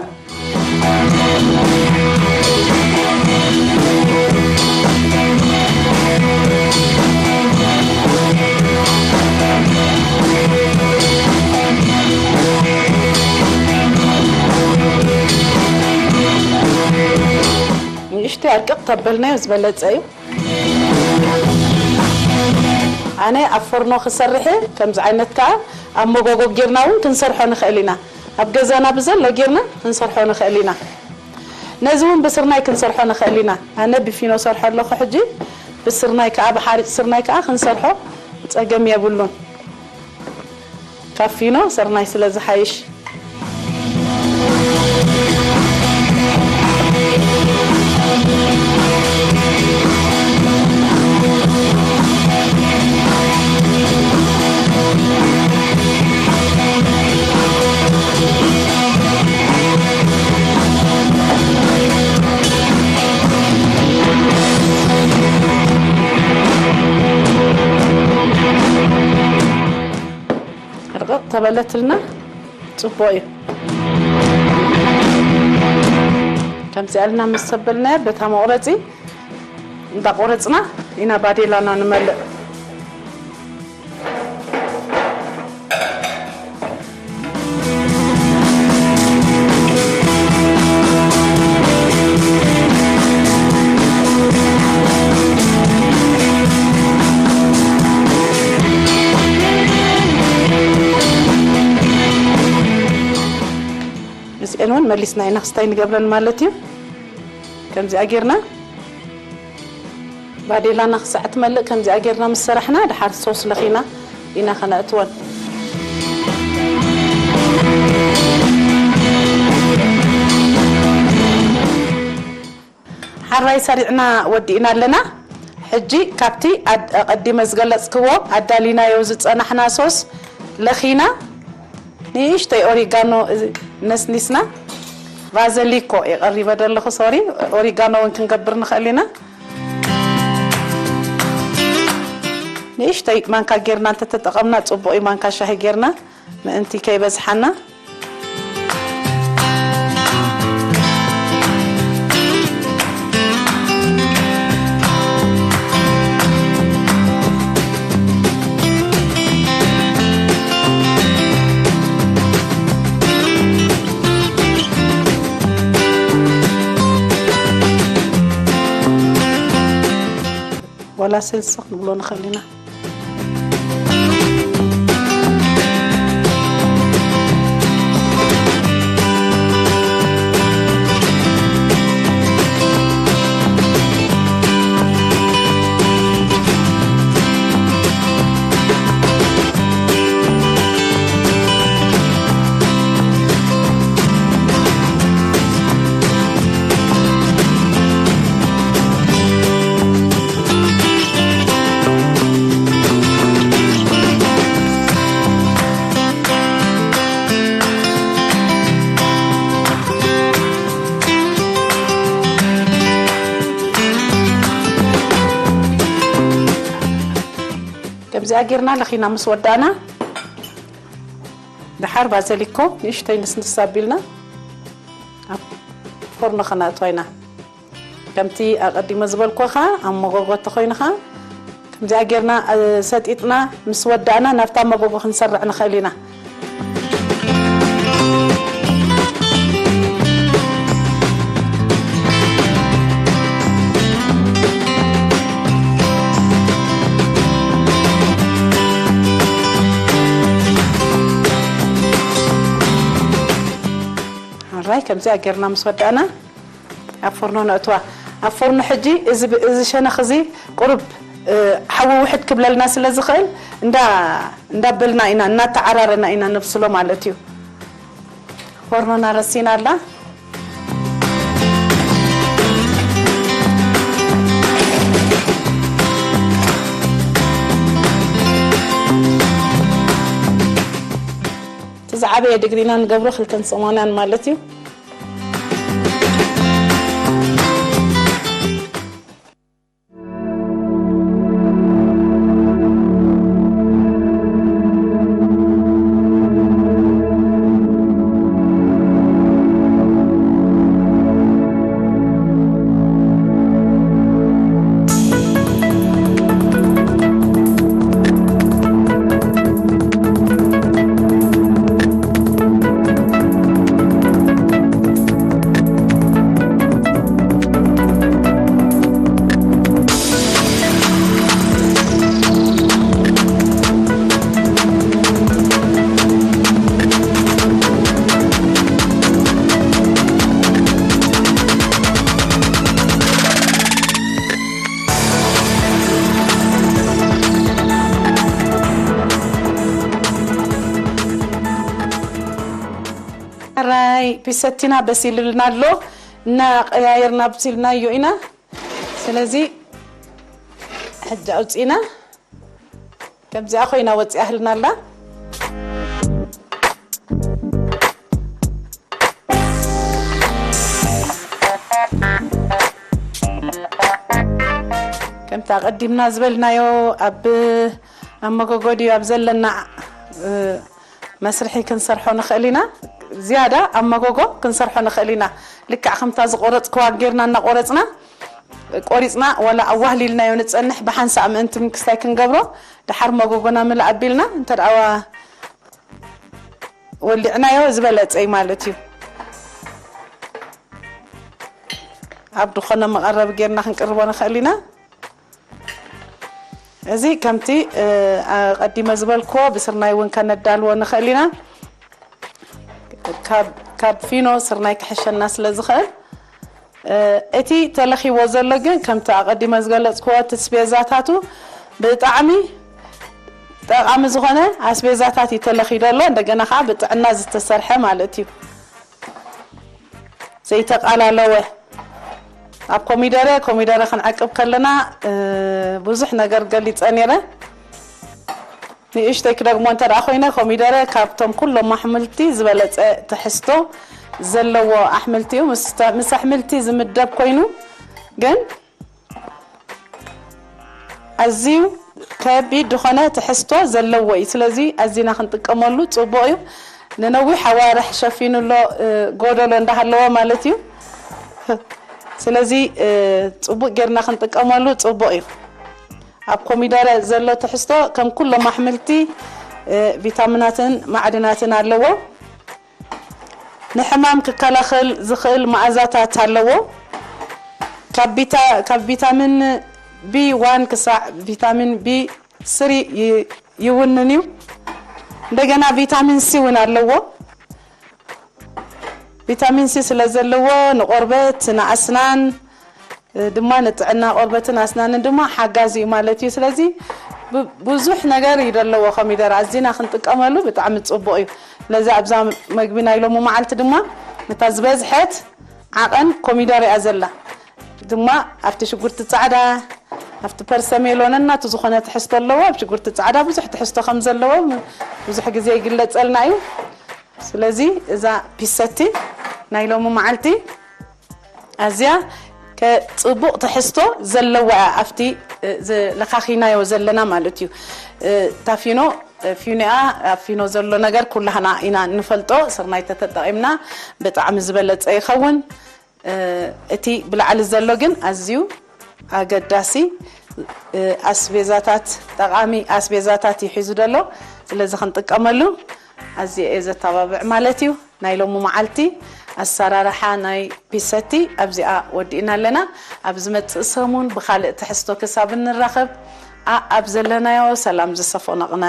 ንእሽተይ ኣርቅቕ ተበልናዮ ዝበለጸ እዩ። ኣነ ኣብ ፎርኖ ክሰርሕ፣ ከምዚ ዓይነት ከኣ ኣብ መጎጎ ጌርና እውን ክንሰርሖ ንኽእል ኢና። ኣብ ገዛና ብዘሎ ጌርና ክንሰርሖ ንኽእል ኢና። ነዚ እውን ብስርናይ ክንሰርሖ ንኽእል ኢና። ኣነ ብፊኖ ሰርሖ ኣለኹ ሕጂ። ብስርናይ ከኣ፣ ብሓርጭ ስርናይ ከኣ ክንሰርሖ ጸገም የብሉን። ካብ ፊኖ ስርናይ ስለ ዝሓይሽ። ርቕቕ ተበለትልና ጽቡቕ እዩ። ከምዚ ኣልና ምስ ተበልናዮ በታ መቑረጺ እንዳቆረጽና ኢና ባዴላና ንመልእ። ምስኤን እውን መሊስና ኢና ክስታይ ንገብረን ማለት እዩ። ከምዚኣ ጌርና ባዴላና ክሳዕ ትመልእ ከምዚኣ ጌርና ምስ ሰራሕና፣ ድሓር ሶስ ለኺና ኢና ከነእትወን። ሓራይ ሰሪዕና ወዲእና ኣለና። ሕጂ ካብቲ ኣድ-፣ ኣቐዲመ ዝገለጽክዎ ኣዳሊናዮ ዝጸናሕና ሶስ ለኺና፣ ንእሽተይ ኦሪጋኖ ነስኒስና፣ ቫዘሊኮ የቐሪበ ዘለኹ፣ ሶሪ፣ ኦሪጋኖ እውን ክንገብር ንኽእል ኢና። ንእሽተይ ማንካ ጌርና እንተተጠቐምና ጽቡቕ እዩ፣ ማንካ ሻሂ ጌርና ምእንቲ ከይበዝሓና። ዋላ ስልሲ ክንብሎ ንኽእል ኢና። እዚኣ ጌርና ለኺና ምስ ወዳእና፣ ደሓር ባዘሊኮ ንእሽተይ ንስንስ ኣቢልና ኣብ ፎርኖ ከነእትዋ ኢና። ከምቲ ኣቐዲመ ዝበልኩኻ፣ ኣብ መጎጎ ተኾይንኻ፣ ከምዚኣ ጌርና፣ እ፣ ሰጢጥና ምስ ወዳእና፣ ናብታ መጎጎ ክንሰርዕ ንኽእል ኢና። ኣራይ፣ ከምዚኣ ጌርና ምስ ወዳእና፣ ኣብ ፎርኖ ነእትዋ። ኣብ ፎርኖ ሕጂ እዚ ብ-፣ እዚ ሸነኽ እዚ ቁሩብ፣ እ፣ ሓዊ ውሕድ ክብለልና ስለ ዝኽእል፣ እንዳ-፣ እንዳበልና ኢና፣ እናተዓራረና ኢና ነብስሎ ማለት እዩ። ፎርኖና ረሲና ኣላ። እቲ ዝዓበየ ድግሪና ንገብሮ ክልተን ሰማንያን ማለት እዩ። ሕራይ ፒሰቲና በሲልልና ኣሎ። እናቀያየርና ኣብሲልናዮ ኢና። ስለዚ ሕጂ ኣውፂና ከምዚኣ ኮይና ወፂኣ ህልና ኣላ። ከምቲ ኣቐዲምና ዝበልናዮ ኣብ፣ ኣብ መጎጎ ድዩ ኣብ ዘለና፣ እ፣ መስርሒ ክንሰርሖ ንኽእል ኢና። ዝያዳ ኣብ መጎጎ ክንሰርሖ ንኽእል ኢና። ልክዕ ከምታ ዝቆረፅክዋ ጌርና እናቆረፅና፣ ቆሪፅና ዋላ ኣዋህሊልናዮ ንፀንሕ፣ ብሓንሳእ ምእንቲ ምክስታይ ክንገብሮ፣ ድሓር መጎጎና ምልእ ኣቢልና እንተ ደኣ ወሊዕናዮ ዝበለፀ እዩ ማለት እዩ። ኣብ ዝኾነ መቐረቢ ጌርና ክንቅርቦ ንኽእል ኢና። እዚ ከምቲ፣ እ፣ ኣቐዲመ ዝበልክዎ ብስርናይ እውን ከነዳልዎ ንኽእል ኢና። ካብ፣ ካብ ፊኖ ስርናይ ክሕሸና ስለ ዝኽእል፣ እ፣ እቲ ተለኺዎ ዘሎ ግን ከምቲ ኣቐዲመ ዝገለጽክዎ እቲ ኣስቤዛታቱ ብጣዕሚ ጠቓሚ ዝኾነ ኣስቤዛታት እዩ ተለኺ ዘሎ። እንደገና ከዓ ብጥዕና ዝተሰርሐ ማለት እዩ። ዘይተቓላለወ። ኣብ ኮሚደረ፣ ኮሚደረ ክንዕቅብ ከለና፣ እ፣ ብዙሕ ነገር ገሊጸ ነይረ። ንእሽተይ ክደግሞ እንተ ደኣ ኮይነ፣ ኮሚደረ ካብቶም ኩሎም ኣሕምልቲ ዝበለጸ ትሕዝቶ ዘለዎ ኣሕምልቲ እዩ። ምስ ተ-፣ ምስ ኣሕምልቲ ዝምደብ ኮይኑ ግን ኣዝዩ ከቢድ ዝኾነ ትሕዝቶ ዘለዎ እዩ። ስለዚ ኣዚና ክንጥቀመሉ ጽቡቕ እዩ። ንነዊሕ ኣዋርሕ ሸፊኑ ኣሎ፣ እ፣ ጎደሎ እንዳሃለወ ማለት እዩ። ስለዚ፣ እ፣ ጽቡቕ ጌርና ክንጥቀመሉ ጽቡቕ እዩ። ኣብ ኮሚደረ ዘሎ ትሕዝቶ ከም ኩሎም ኣሕምልቲ፣ እ፣ ቪታሚናትን ማዕድናትን ኣለዎ። ንሕማም ክከላኸል ዝኽእል መኣዛታት ኣለዎ። ካብ ቢታ-፣ ካብ ቪታሚን ቢ ዋን ክሳዕ ቪታሚን ቢ ስሪ ይ-፣ ይውንን እዩ። እንደገና ቪታሚን ሲ እውን ኣለዎ። ቪታሚን ሲ ስለ ዘለዎ ንቆርበት፣ ንኣስናን፣ እ፣ ድማ ንጥዕና ቆርበትን ኣስናንን ድማ ሓጋዚ እዩ ማለት እዩ። ስለዚ ብ-፣ ብዙሕ ነገር እዩ ዘለዎ ኮሚደረ። ኣዚና ክንጥቀመሉ ብጣዕሚ ጽቡቕ እዩ። ስለዚ ኣብዛ መግቢ ናይ ሎሚ መዓልቲ ድማ እታ ዝበዝሐት ዓቐን ኮሚደረ እያ ዘላ። ድማ ኣብቲ ሽጉርቲ ጻዕዳ፣ ኣብቲ ፐርሰሜሎ ነናቱ ዝኾነ ትሕዝቶ ኣለዎ። ኣብ ሽጉርቲ ጻዕዳ ብዙሕ ትሕዝቶ ከም ዘለዎ ም-፣ ብዙሕ ግዜ ይግለጸልና እዩ። ስለዚ እዛ ፒሰቲ ናይ ሎሚ መዓልቲ ኣዝያ ከ-፣ ጽቡቕ ትሕዝቶ ዘለዋ እያ። ኣብቲ ዝለኻኺናዮ ዘለና ማለት እዩ። ታፊኖ ፊኖኣ ኣብ ፊኖ ዘሎ ነገር ኩላህና ኢና ንፈልጦ። ስርናይ ተተጠቒምና ብጣዕሚ ዝበለፀ ይኸውን። እቲ ብላዕሊ ዘሎ ግን ኣዝዩ ኣገዳሲ ኣስቤዛታት፣ ጠቓሚ ኣስቤዛታት እዩ ሒዙ ዘሎ። ስለዚ ክንጥቀመሉ ኣዝየ እየ ዘተባብዕ ማለት እዩ። ናይ ሎሚ መዓልቲ ኣሰራርሓ ናይ ፒሰቲ ኣብዚኣ ወዲእና ኣለና። ኣብ ዝመፅእ ሰሙን ብኻልእ ትሕዝቶ ክሳብ እንራኸብ፣ ኣብ ዘለናዮ ሰላም ዝሰፈኖ ቅነ።